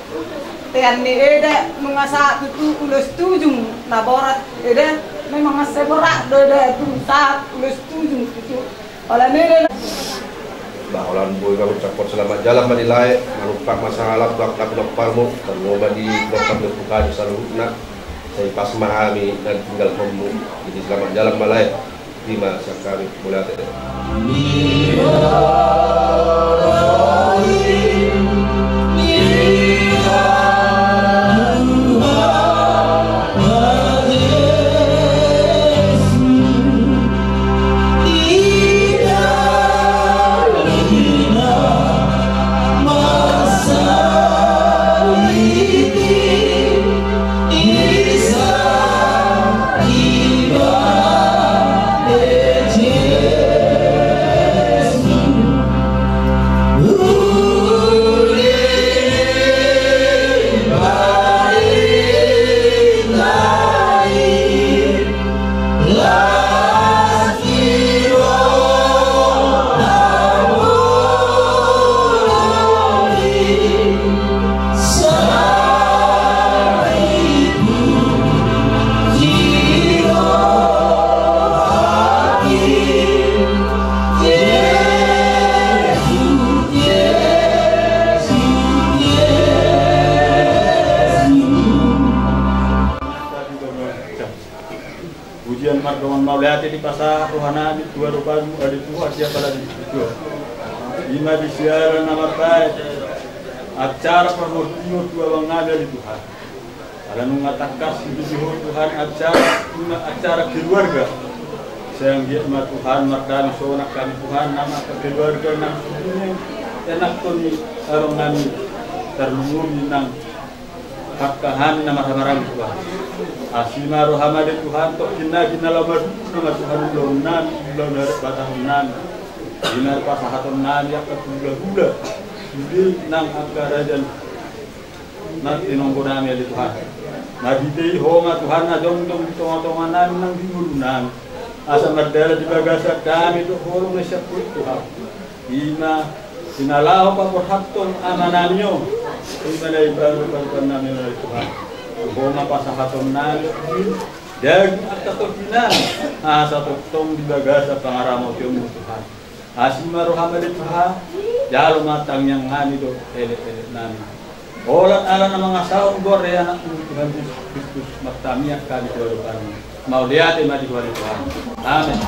tean ni eda, nunga sahat tutu ulos tu ujung na borat, eda, memang mansai borat do eda, tu sahat ulos tu ujung tutu. Holan eda. Bah, holan boi ma ucaphon selamat jalan ma di lae, manumpak ma sahalak tu angka pinomparmu, tanggo ma di dokter ni Tuhan saluhutna, sai pas ma hami na ditinggalhonmu, jadi selamat jalan ma lae. Ima sian hami, mauliate. Sian mardongan mauliate dipasahat rohanami tu adopanmu ale Tuhan, di apala di situ. Ima di siaran na marbaen acara parmortion tu abangnami ale Tuhan. Ala nunga tangkas dibibi Ho Tuhan acara, ima acara keluarga. Sai anggiat ma Tuhan mardame sonang hami Tuhan, nama angka keluarga nang suhutna, enakkon ni abangnami tarlumobi nang angka hami na marhahamaranggi Tuhan. Asi ma roham ale Tuhan, tokkinnaki na laho marhula ma Tuhan ulaonnami, ulaon adat Batahonnami. Ima pasahatonnami angka hulahula sude nang angka raja na tinonggonami ale Tuhan. Marhite i Ho ma Tuhan na jongjong di tongatonganami nang di ngolunami. Asa mardalan di bagasan dame dohot holong na sian Ho Tuhan. Ima na laho paborhathon amanami on. Ima na ibaru parupanami on ale Tuhan. Tu Ho ma pasahatonnami daging angka totinami. Asa tongtong di bagasan pangaramotionmu Tuhan. Asi ma roham ale Tuhan, jalo ma tangiangnami dohot elekeleknami. Holan ala na mangasahon goar ni anakmu Tuhan Jesus Kristus, martangiang hami tu adopanmu. Mauliate ma di Ho ale Tuhan. Amen.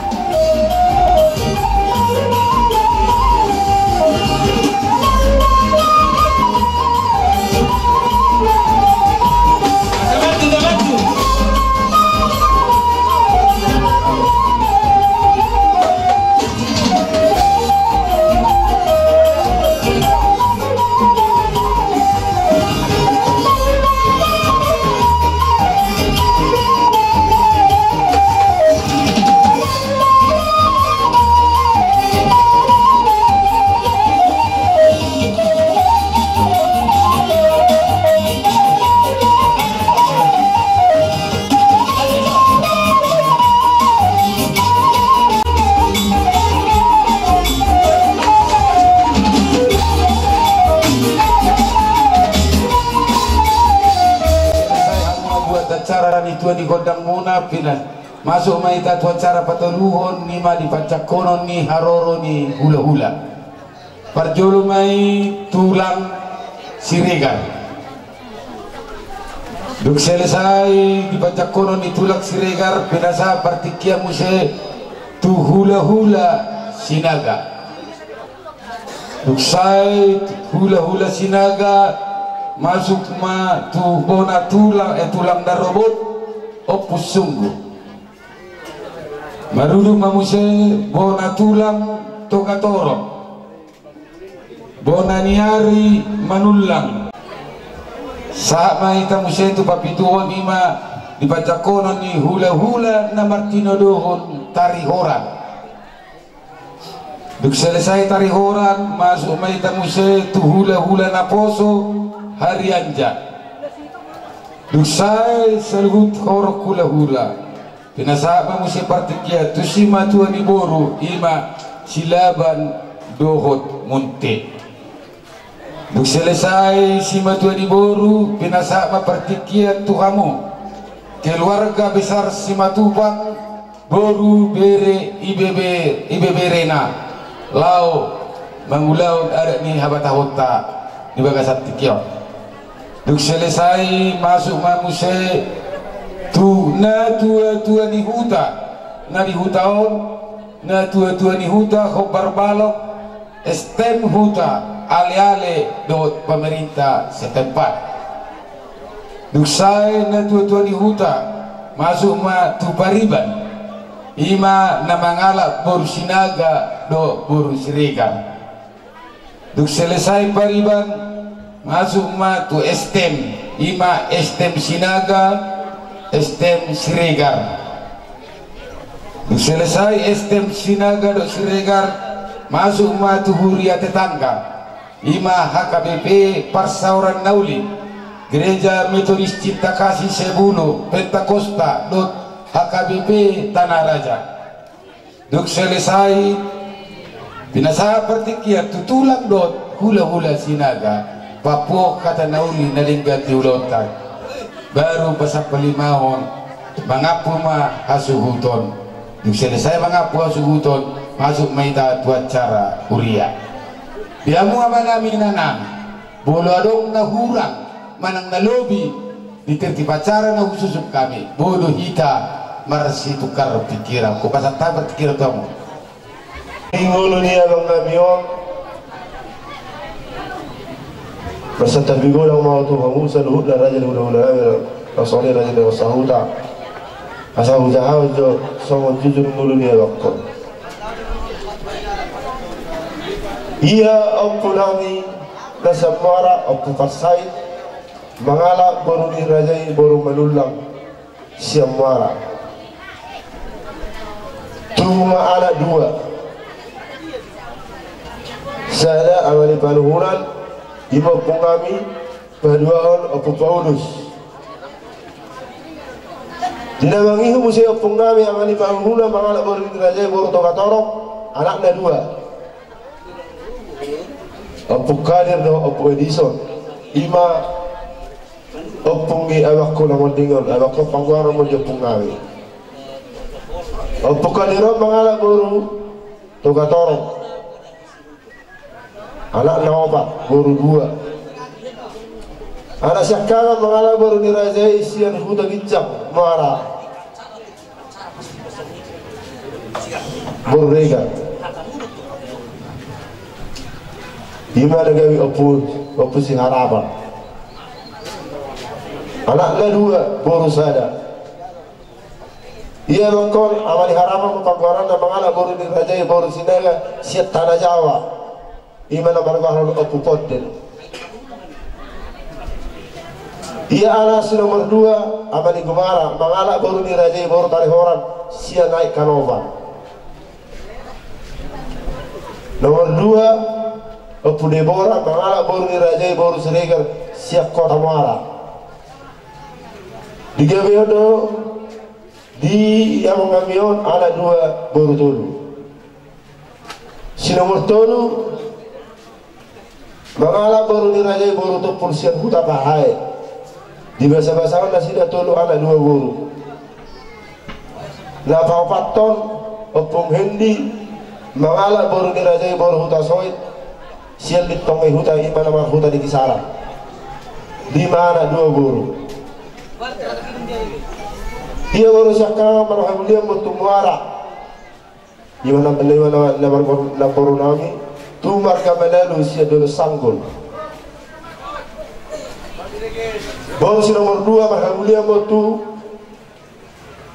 Selesai hamu mambuat acara ni tua ni gondangmuna, pina masuk ma hita tu acara patoluhon, ima di panjangkonon ni haroro ni hulahula. Parjolo ma i tulang Siregar. Dung selesai di panjangkonon ni tulang Siregar, pinasahat partingkian muse tu hulahula Sinaga. Dung sae hulahula Sinaga, masuk ma tu bona tulang, eh, tulang Darobot, Ompus Sunggu. Marudut ma muse bona tulang Toga Torop, bona ni ari Manullang. Sahat ma hita muse tu papituhon, ima di panjangkonon ni hulahula na martinodohon Tarihoran. Dung selesai Tarihoran, masuk ma hita muse tu hulahula naposo Harianja. Dung sae saluhut horong hulahula, pinasahat ma muse partingkian tu simatua ni boru, ima Silaban dohot Munte. Dung selesai simatua ni boru, pinasahat ma partingkian tu hamu keluarga besar Simatupang, boru, bere, ibebe-, ibeberena, laho mangulahon adat ni habatahonta di bagasan tingki on. Dung selesai, masuk ma muse tu natuatua ni huta na di huta on, natuatua ni huta hombar balok, S T M huta, aleale dohot pemerintah setempat. Dung sae natuatua ni huta, masuk ma tu pariban, ima na mangalap boru Sinaga dohot boru Siregar. Dung selesai pariban, masuk ma tu S T M, ima S T M Sinaga, S T M Siregar. Dung selesai S T M Sinaga dohot Siregar, masuk ma tu huria tetangga, ima H K B P Parsaoran Na Uli, Gereja Metodis Cinta Kasih Sebulu, Pentakosta dohot H K B P Tanah Raja. Dung selesai, pinasahat partingkian tu tulang dohot hulahula Sinaga, papuo hata na uli na denggan di ulaonta. Baru pasampalimahon, mangampu ma hasuhuton. Dung selesai mangampu hasuhuton, masuk ma hita tu acara huria. Di hamu amanami, inanami, molo adong na hurang manang na lobi di tertib acara na hususun hami, boi do hita Marsitukar pikiran, hupasantabi pikiran tu hamu. Di ngolu ni abang nami on. Marsantabi godang ma tu hamu saluhutna raja ni hulahula nami, na songon i raja ni sahuta. Asa hujahahon jo songon jujur ngolu ni abangkon. Ia ompu nami na sian Muara, Ompu Parsait, mangalap boru ni raja i boru Manullang sian Muara. Tubu ma anak dua. Sada ama ni Panuhunan, i ma ompung nami, paduahon Ompu Paulus. Di na mangihut muse ompung nami ama ni Panuhunan mangalap boru ni raja i boru Togatorop, anakna dua. Ompu Kadir dohot Ompu Edison. I ma ompung ni abangku na monding on, abangku panggoaran ma di ompung nami. Ompu Kadir on mangalap boru Togatorop. Anakna opat, boru dua. Anak siangkangan mangalap boru ni raja i sian Huta Ginjang, Muara. Boru Regar. I ma na gabe Ompu, Ompu Siharapan. Anakna dua, boru sada. Ia abangkon, ama ni Harapan ma panggoaranna, mangalap boru ni raja i boru Sinaga sian Tana Jawa. I ma na margoar Ompu Ponden. Ia anak si nomor dua, ama ni Gumara, mangalap boru ni raja i boru Tarihoran sian Aek Kanopan. Nomor dua, Ompu Debora, mangalap boru ni raja i boru Siregar sian Kota Muara. Di gabe on do di abang nami on anak dua boru tolu. Si nomor tolu mangalap boru ni raja i boru Tompul sian Huta Pahae. Dibasabasahon nasida tolu anak dua boru. Na paopathon Ompung Hendi mangalap boru ni raja i boru Hutasoit sian Lintong ni Huta, i ma na marhuta di Kisaran. Lima anak dua boru. Ia boru siangkangan marhamulian ma tu Muara. Ima na, ima na, na, na boru nami tu marga Manalu sian Dolok Sanggul. Boru si nomor dua marhamulian ma tu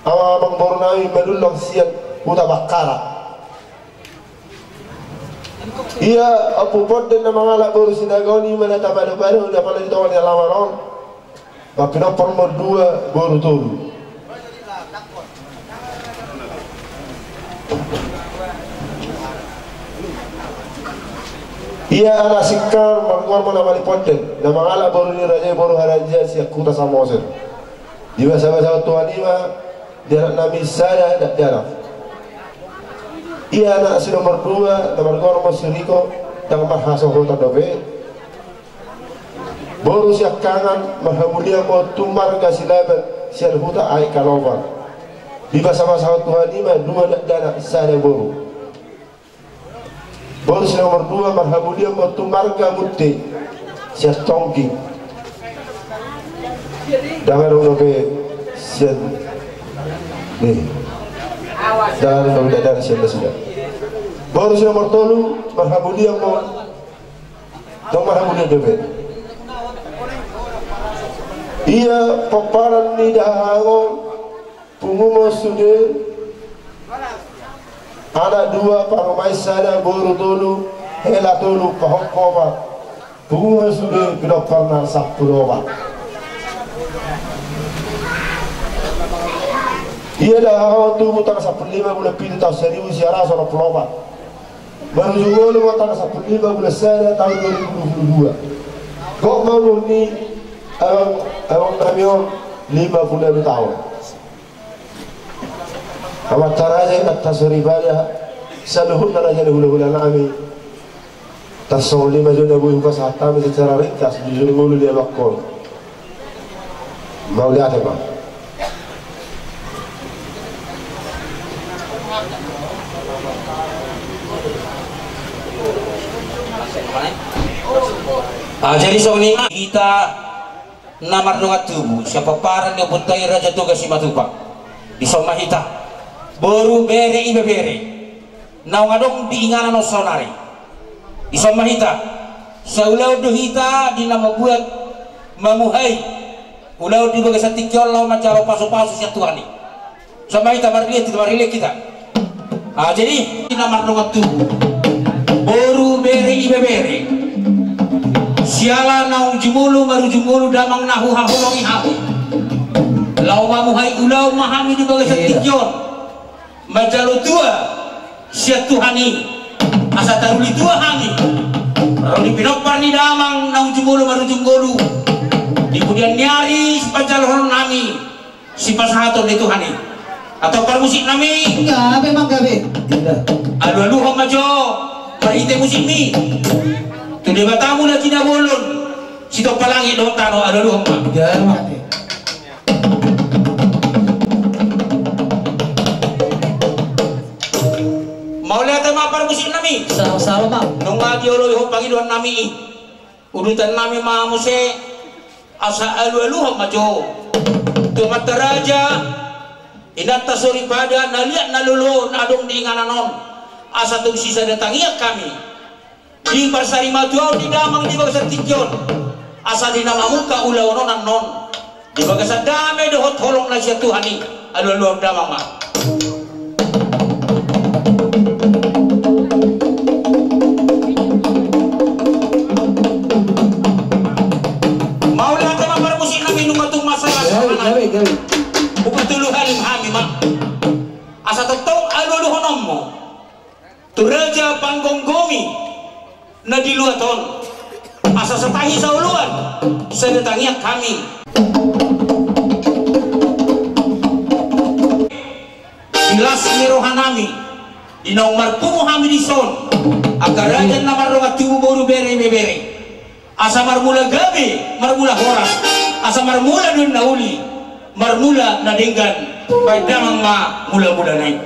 amang, amang boru nami Manullang sian Huta Bakkara. Ia Ompu Ponden na mangalap boru Sinaga on, ima na tapadopado na pala di tonga ni alaman on. Mangkinompar ma dua boru tolu. Ia anak siangkangan margoar ma na ama ni Ponden, na mangalap boru ni raja i boru Haranjia sian Huta Samosir. Dibasabasahon Tuhan i ma di anak nami sada dakdanak. Ia anak si nomor dua na margoar ma si Riko, ndang marhasohotan dope. Boru siangkangan marhamulian ma tu marga Silaban sian Huta Aek Kanopan. Dibasabasahon Tuhan i ma dua dakdanak sada boru. Boru si nomor dua marhamulian ma tu marga Munte sian Tonggi. Ndang adong dope sian, ndang adong dope dakdanak sian nasida. Boru si nomor tolu marhamulian ma, ndang marhamulian dope. Ia pomparan ni dahahang on, pungu ma sude, anak dua, parumaen sada, boru tolu, hela tolu, pahompu opat. Pungu ma sude pinomparna sampulu opat. Ia dahahang on tubu tanggal sampulu lima bulan pitu taon saribu sia ratus onom pulu opat. Marujung ngolu ma tanggal sampulu lima bulan sada taon dua ribu dua pulu dua. Gok ma umur ni abang, abang nami on lima pulu ualu taon. Amanta raja, inanta soripada, saluhutna raja ni hulahula nami. Tarsongon i ma jo na boi hupasahat hami secara ringkas jujur ngolu ni abangkon. Mauliate ma. Ah, jadi songon i ma hita na mardongan tubu sian pomparan ni ompunta i Raja Toga Simatupang. Dison ma hita, boru, bere, ibebere, naung adong di inganan on saonari. Dison ma hita, sai ulaon do hita di na mambuat, mamuhai ulaon di bagasan tingki on laho manjalo pasupasu sian Tuhan i. Dison ma hita marliat, hita marliat hita. Ah, jadi, di na mardongan tubu, boru, bere, ibebere, siala naung jumolo marujung ngolu damang na huhaholongi hami, laho mamuhai ulaon ma hami di bagasan tingki on, manjalo tua sian Tuhan i, asa taruli tua hami ro di pinompar ni damang naung jumolo marujung ngolu di pudian ni ari sipanjalohonon nami, sipasahaton ni Tuhan i. Antong parmusik nami, gabe ma gabe. Alualuhon ma jo marhite musikmi tu Debata mula na bolon, sitompa langit dohot tano, alualuhon ma. Mauliate ma parmusik nami. Sama-sama. Nunga dioloi ho pangidoan nami i, udutan nami ma muse. Asa alualuhon ma jo tu amanta raja, inanta soripada, na liat na lolo na adong di inganan on, asa tung sisada tangiang hami di parsarimatua on di damang di bagasan tingki on, asa di na mamungka ulaon on annon di bagasan dame dohot holong na sian Tuhan i. Alualuhon damang ma. Mauliate ma parmusik nami, nunga tung masalah. Gabe, gabe, gabe. Hupatolu hali hami ma. Asa tongtong alualuhononmu tu raja panggomgomi na di luat on, asa satahi saoloan sada tangiang hami. Di las ni roha nami di naung marpungu hami dison, angka raja na mardongan tubu, boru, bere, ibebere, asa marmula gabe, marmula horas, asa marmula do na uli, marmula na denggan. Baen damang ma mula-mula na i.